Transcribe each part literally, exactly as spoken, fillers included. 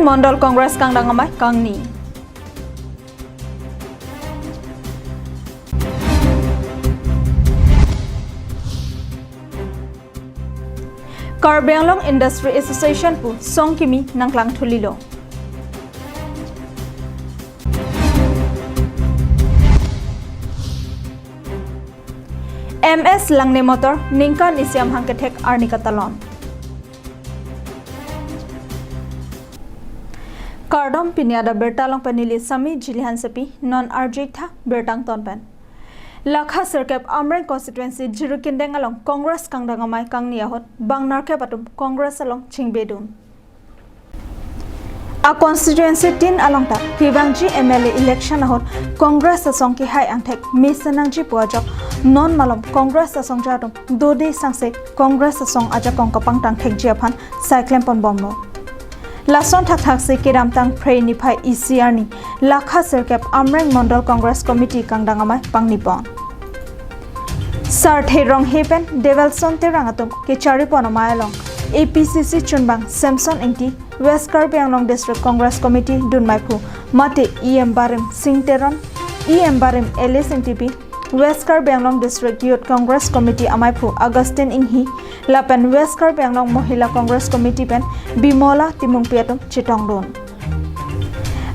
Mondol Congress kangdang amei kangni. Karbi Anglong Industry Association pu song kimi nangklang thulilo. M S Langneh Motor ningkan isi amahang kethek arni katalon. Kardom, pini adap birta along pen neli Sami Jili Hansepi, non arju-ik tha birta angton pen. Lakha sirkep Amreng constituency Jirikindeng along Congress kangdang amei kangni ahut bang nerkep atum Congress along chingbedun. A constituency tin along ta kevangji M L A election ahut Congress asong kehai angthek mesen nangji pu ajok non malom Congress asongja atum dode sangse Congress asong ajakong kapangtang thekji aphan saiklem ponbomlo. Lason thakthaksi kedamtang Phre niphai isi arni Lakha sirkep Amreng Mondol Congress Committee kangdang amei pangnipon. Sarthe Ronghe pen Develson Terang atum kecharipon amei along A P C C chunbang Samson Ingti, West Karbi Anglong District Congress Committee dunmeiphu mate E M Barim Sing Teron, E M Barim Alice Ingtipi, West Karbi Anglong District Youth Congress Committee ameiphu Augustine Inghi, lapen West Karbi Anglong Mohila Congress Committee pen Bimola Timungpi atum chetongdun.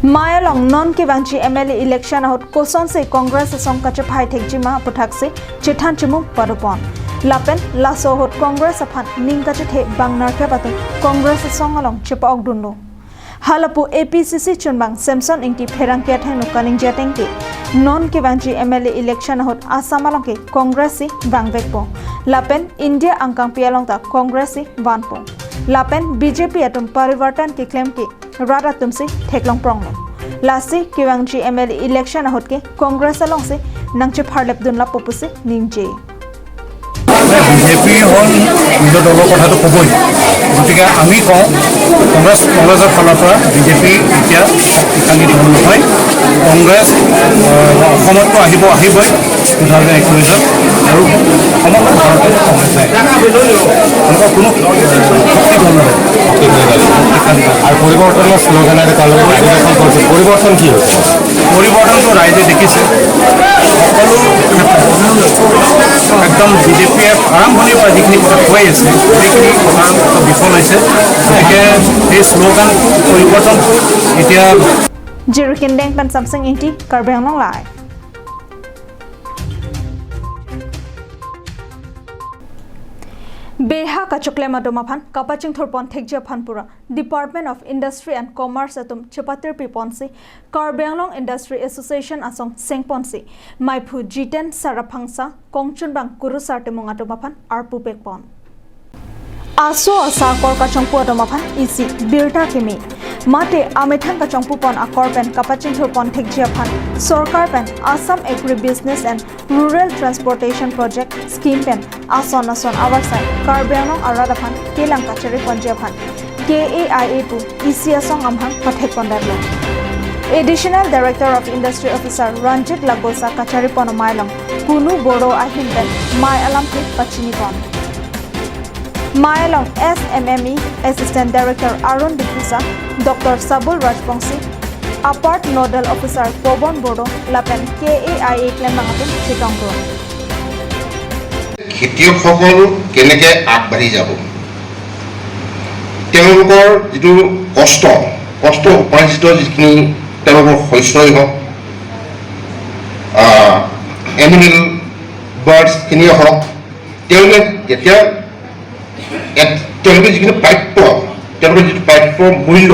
Mei along non kevangji M L A election ahut kosonsi Congress asong kachephai thekji ma aputhaksi chethan chimung padopon. Lapen laso ahut Congress aphan ning kachethe bang nerkep atum Congress asong along chepa-okdunlo. Halapu A P C C chunbang Samson Ingti pherangke athengno kaningje atengke, non kevangji M L A election ahut Assam along ke Congress si vangvekpo. Lapen India angkangpi along ta Congress si vanpo. Lapen B J P atum parivartan keklem ke rat atum si theklong pronglo. Lasi kevangji M L A election ahut ke Congress along si nangchepharlepdun lapu pusi ningje. BJP হ'ল নিজৰ দলৰ কথাটো ক'বই, গতিকে আমি কওঁ কংগ্ৰেছ, কংগ্ৰেছৰ ফালৰ পৰা বিজেপি এতিয়া শক্তিশালী দল নহয়। কংগ্ৰেছ, আহ, অসমততো আহিব, আহিবই টু থাউজেণ্ড একৈছত, আৰু সমগ্ৰ ভাৰতত কংগ্ৰেছ নাই, এনেকুৱা কোনো, আহ, শক্তি দল নহয়। শক্তিশালী দল। আৰু পৰিৱৰ্তনৰ শ্লোগানেৰে তেওঁলোকে ৰাইজক কৰিছে। পৰিৱৰ্তন কি হৈছে? পৰিৱৰ্তনটো ৰাইজে দেখিছে, সকলো ক্ষেত্ৰত একদম বিজেপিয়ে আৰম্ভণিৰ পৰা যিখিনি কথা কৈ আছে, গোটেইখিনি কথা বিফল হৈছে। গতিকে এই শ্লোগানটো, পৰিৱৰ্তনটো এতিয়া Jirikindeng pen Samson Ingti, Karbi Anglong Live. Beha kachoklem atum aphan kapachingthurpon thekji aphan pura Department of Industry and Commerce atum chepatirpiponsi Karbi Anglong Industry Association asong sengponsi meiphu Jiten Saraphangsa, kongchunbang Kurusar Timung atum aphan arpu pekpon. Aso asa akor kachongpu atum aphan isi birta kimi. Mate amethang kachongpupon akor pen kapachingthurpon thekji aphan sorkar pen Assam Agribusiness and Rural Transportation Project Scheme pen ason ason avarsai Karbi Anglong arat aphan kelang kachariponji aphan K A I A pu isi asong amahang pathekpondetlo. Additional Director of Industry Officer Ranjit Lagosa kacharipon amei along Kunu Boro ahin pen mei alam ke pachinipon. Mei along S M M E Assistant Director Arun Diphusa, Doctor Sabul Rajbongsi, Apart Nodal Officer Pobon Boro lapen K A I A klembang atum chetongdun. খেতিয়কসকল কেনেকে আগবাঢ়ি যাব, তেওঁলোকৰ যিটো কষ্ট, কষ্ট উপাৰ্জিত যিখিনি তেওঁলোকৰ শস্যই হওক, এনিমেল বাৰ্ডছখিনিয়ে হওক, তেওঁলোকে যেতিয়া এক-, তেওঁলোকে যিখিনি প্ৰাপ্য, তেওঁলোকৰ যিটো প্ৰাপ্য মূল্য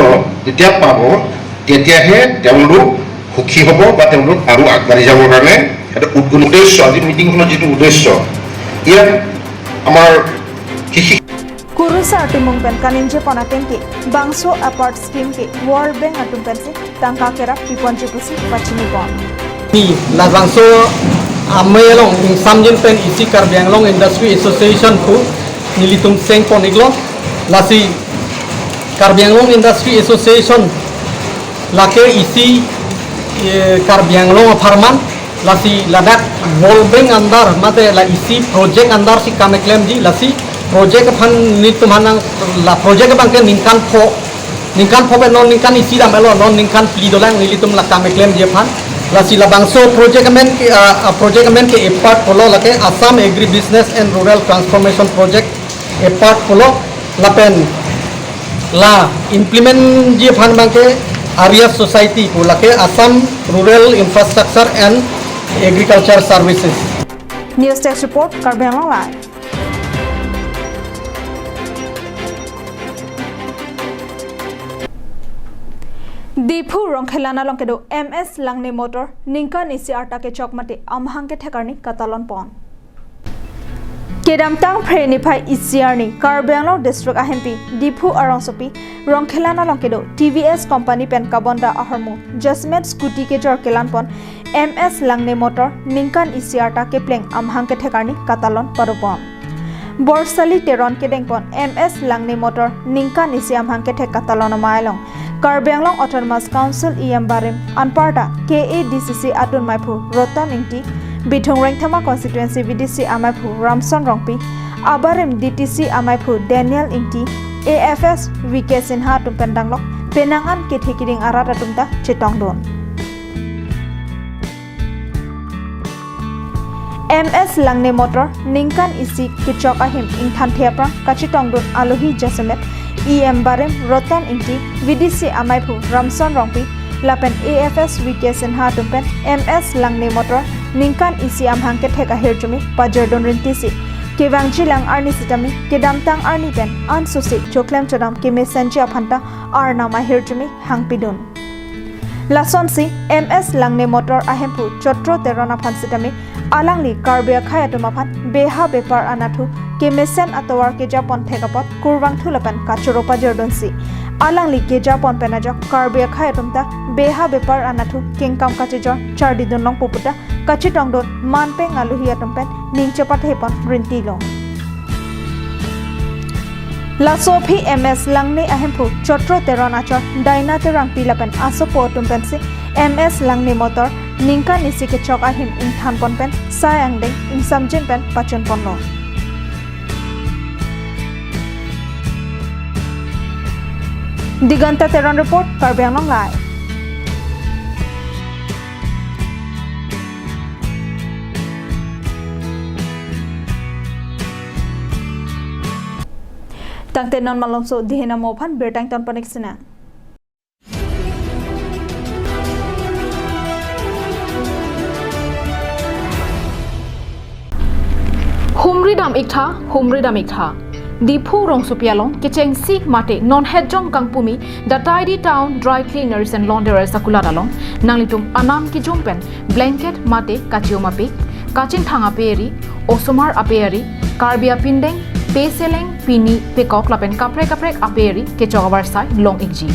যেতিয়া পাব, তেতিয়াহে তেওঁলোক সুখী হ'ব বা তেওঁলোক আৰু আগবাঢ়ি যাবৰ কাৰণে এটা উদ-, উদ্দেশ্য, আজি মিটিংখনৰ যিটো উদ্দেশ্য, ইয়াত আমাৰ কৃষি Kurusar Timung pen kaningjepon atengke, bangso apart scheme ke World Bank atum pensi tangka kerap piponji pusi pachinipon. Ni labangso amei along ingsamjin pen isi Karbi Anglong Industry Association pu nelitum sengpon-iklo. Lasi Karbi Anglong Industry Association lake isi, eh, Karbi Anglong apharman, lasi ladak World Bank under mate la isi project under si kam keklemji, lasi project aphan nelitum aphan nang, la project abang ke ningkan pho Ningkan pho pen non ningkan isi dam-etlo, non ningkan phli dolang nelitum la kam keklemji aphan. Lasi labangso project amen ke, ah, ah, project amen ke APART pulo, lake Assam Agribusiness and Rural Transformation Project, APART pulo, lapen la implement ji aphan abangke ARIA Society pu, lake Assam Rural Infrastructure and Agriculture Services. News Desk Report, Karbi Anglong Live. Diphu Rongkhelan along kedo M S Langne Motor ningkan isi arta kechok mate amahang kethek arni katalon pon. Kedamtang Phre niphai isi arni Karbi Anglong District ahempi Diphu arongsopi Rongkhelan along kedo T V S company pen kabonda ahormu Jazzman scooty kejor kelan pon M S Langne Motor ningkan isi arta kepleng amahang kethek arni katalon padopon. Borsali Teron kedengpon M S Langne Motor ningkan isi amahang kethek katalon amei along Karbi Anglong Autonomous Council E M barim anparta K A D C C adun maiphu Roton Ingti, Bithung Rengthama Constituency V D C amaiphu Ramson Rongpi, abarim D T C amaiphu Daniel Ingti, A F S V K Sinha atum pen danglok penang an kethe kiding arat atum ta chetongdun. M S Langne Motor ningkan isi kechok ahim ingthanthe aphrang kachetongdun alohi jasemet E M barim Roton Ingti, V D C amaiphu Ramson Rongpi lapen A F S V K Sinha atum pen M S Langne Motor ningkan isi amahang kethek ahirjume pajirdun rintisi kevangjilang arni sitame kedamtang arni pen ansosi choklem chodam kemesenji aphanta arnam ahirjume hangpidun. Lasonsi M S Langne Motor ahemphu Chotro Teron aphan sitame alangli Karbi akhei atum aphan beha bepar anatthu kemesen atovar kejapon thek apot kurvangthu lapen kachoro pajirdunsi alangli kejapon pen ajok Karbi akhei atum ta beha bepar anatthu kengkam kachejor chardidun longpo puta kachetongdun manpeng alohi atum pen ning chepathepon rintilo. Laso aphi M S Langne ahemphu Chotro Teron achor Daina Terangpi lapen asopo atum pensi M S Langne Motor ningkan isi kechok ahim ingthanpon pen sai angdeng ingsamjin pen pachunponlo. Diganta Teron report, Karbi Anglong Live. Tangte non malomso dihin amo aphan birta ingtonpon-ik sinang. Humri dam-iktha, humri dam-iktha. Diphu rongsopi along kechengsi mate non hetjong kangpumi The Tidy Town Dry Cleaners and Launderers akulat along nanglitum anam kijum pen blanket mate kachium apik, kachingthang ape eri, osomar ape eri, Karbi apindeng, peseleng, pini, pekok lapen kaprek kaprek ape eri kechok avarsai long-ikji.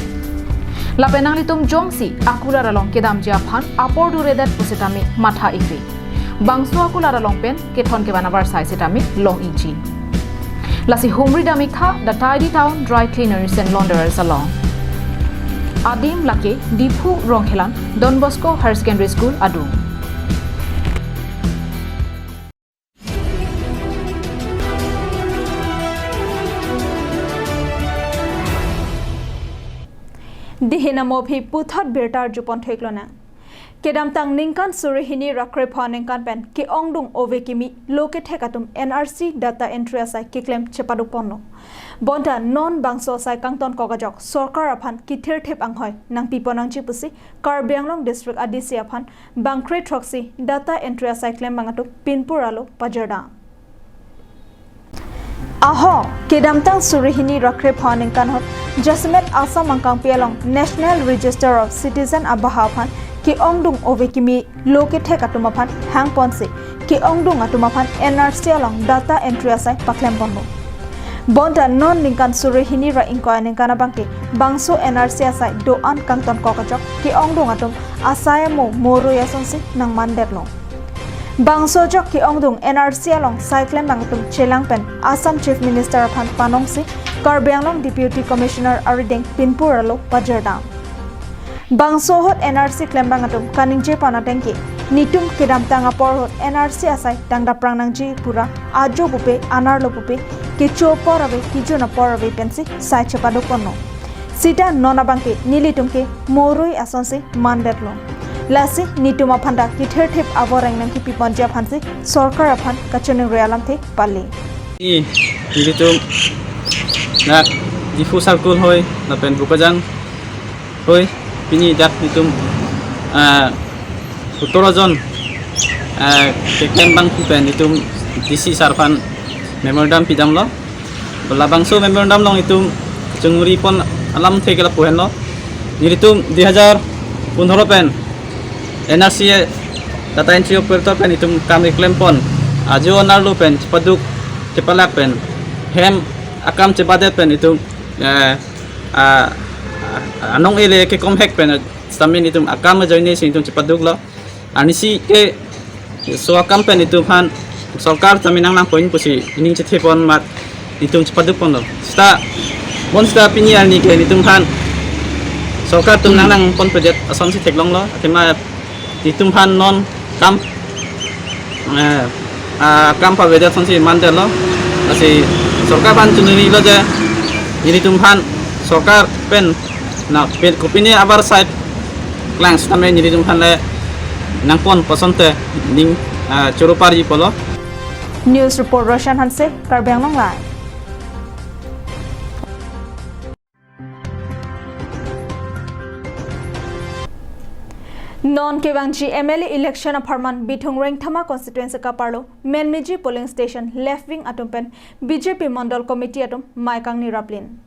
Lapen nanglitum jongsi akulat along kedamji aphan apor duredet pusitame matha-ikri. Bangso akulat along pen kethon kevan avarsai sitame long-ikji. Lasi humri dam-iktha The Tidy Town Dry Cleaners and Launderers along. Adim lake Diphu Rongkhelan Don Bosco Higher Secondary School adung. Dihin amo aphi puthot birta arjupon thek lonang. Kedamtang ningkan suri hini ra krepho aningkan pen ke-ongdung ove kimi lo kethek atum N R C data entry asai keklem chepadukponlo. Bonta non bangso asai kangtonkok ajok sorkar aphan kithirthip anghoi nangpipo nangji pusi Karbi Anglong District a D C aphan bangkre throksi data entry asai klembang atum pinpur alo pajirdam. Aho, kedamtang suri hini ra krepho aningkan ahut jasemet Assam angkangpi along National Register of Citizen abaha aphan ke-ongdung ove kimi lo kethek atum aphan hangponsi ke-ongdung atum aphan N R C along data entry asai paklemponlo. Bonta non ningkan suri hini ra ingkoi aningkan abangke bangso N R C asai do-an kangtonkok ajok ke-ongdung atum asai amo moroi asonsi nangmandetlo. Bangso ajok ke-ongdung N R C along sai klembang atum chelang pen Assam Chief Minister aphan panongsi Karbi Anglong Deputy Commissioner arideng pinpur alo pajirdam. Bangso ahut N R C klembang atum kaningjepon atengke netum kedamtang apor ahut N R C asai tangdapprang nangji pura ajo pupe anerlo pupe kecho apor ave kejun apor ave pensi sai chepadukponlo. Sita non abangke nelitum ke moroi asonsi mandetlo. Lasi netum aphanta kithirthip avoreng nangkipi ponji aphansi sorkar aphan kachiningri alamthe pale. Pini nelitum dak Diphu circle hoi lapen Bokajan hoi, pini dak netum, ah, sotoro jon, ah, keklem abangphu pen netum D C sir aphan memorandum pidamlo. Labangso memorandum along netum chingri pon alamthe ke lapu henlo. Netum dui hajar pondro pen N R C data entry operator pen netum kam keklem pon. Ajo anerlo pen chepaduk chepalak pen hem akam chebadet pen netum, eh, ah, ah, anong ele kekomhek pen sitame netum akam ajoine si netum chepaduklo. Arnisi ke laso akam pen netum aphan sorkar sitame nang nangpon pusi ining chethe pon amat netum chepaduk ponlo. Sita bonsita pini arni ke netum aphan sorkar atum nang nangponpedet asonsi theklonglo. Athema netum aphan non kam, eh, ah, kam pavedet asonsi mandetlo. Lasi sorkar aphan chiningrilo je netum aphan sorkar pen na pen kopine abar side klang sitame netum aphan le nangpon asonte ning, ah, choro parji pulo. News report Roshan Hanse, Karbi Anglong Live. Non kevangji M L A election apharman Bithung Rengthama constituency kaparlo Menmeji polling station left wing atum pen B J P mondol committee atum mei kangni raplin.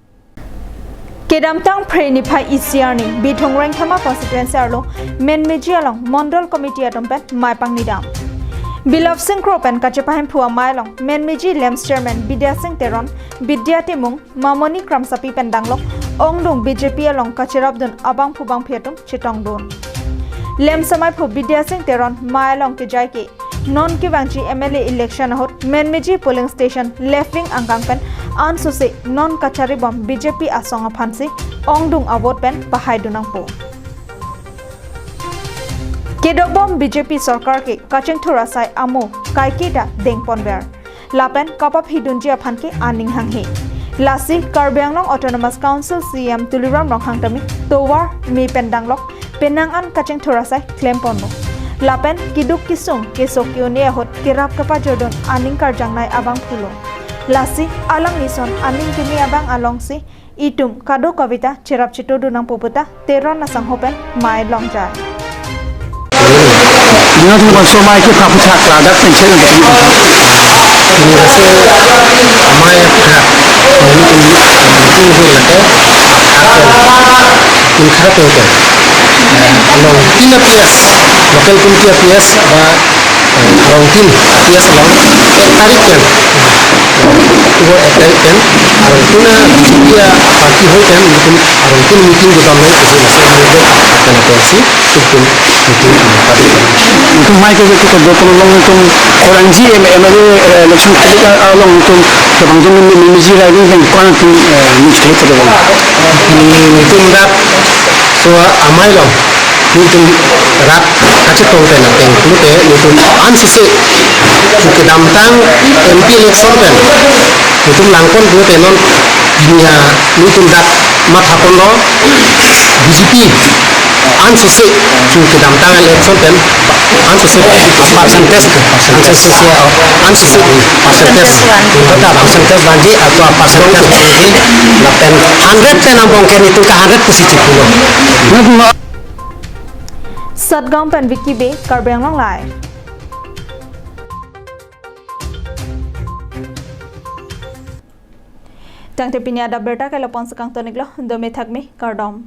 Kedamtang Phre niphai isi arni Bithung Rengthama constituency arlo Menmeji along mondol committee atum pen mei pangnidam. Bilap Singkro pen kachepahemphu amei along Menmeji LAMPS chairman Bidya Sing Teron, Bidya Timung, Mamoni Kramsapi pen danglok ongdung B J P along kacherapdun abangphu bangphi atum chetongdun. LAMPS ameiphu Bidya Sing Teron mei along kejai ke non kevangji M L A election ahut Menmeji polling station left wing angkang pen ansose non kacharibom B J P asong aphansi ongdung avote pen pahaidun nangpo. Kedobom B J P sorkar ke kachingthur asai amo kaiketa dengponver lapen kapaphidunji aphan ke aning hanghe. Lasi Karbi Anglong Autonomous Council C E M Tuliram Ronghang tame tovar me pen danglok penang an kachingthur asai klemponlo. Lapen keduk kesung keso ke-un-e ahut kerap kepajordun aning karjangnei abangphulo. Lasi alanglison aning keme abang alongsi itum kadokaveta cherap chetodun nangpo puta Teron asangho pen mei longjai. Dina tu bangso mei ke phaputhak ladak pension. Ini rasa mei phaputhak. Ini tu, ini tu lake phaputhak. Ini kharap ya. Along tin A P S, local committee A P S, ba, eh, along tin A P S along ek tarik pen October ek tarik pen arongtin a B J P a party hoi pen, itum arongtin meeting kedam nang isi nasi meeting akan akan si itum meeting party. Itum mei ke ke ke do kono along itum orang ji M L A, eh, election kali along itum kevangji Menmeji riding pen ko-an itum, eh, news kali ke do. Itum dak so amei along netum rat kachetong pen ateng pulote netum ansose kedamtang M P election pen netum langpon pulote non pini netum dak mathaponlo B J P ansose kedamtang election pen ansose percentage, ansose, ansose percentage, percentage vanji atau percentage lapen hundred pen angbong ke netum ke hundred positive pulo. Satgaon pen Vicky Bey, Karbi Anglong Live. Tangte pini adap abirta ke lapu-an si kangton-iklo, dome thakme, kardom.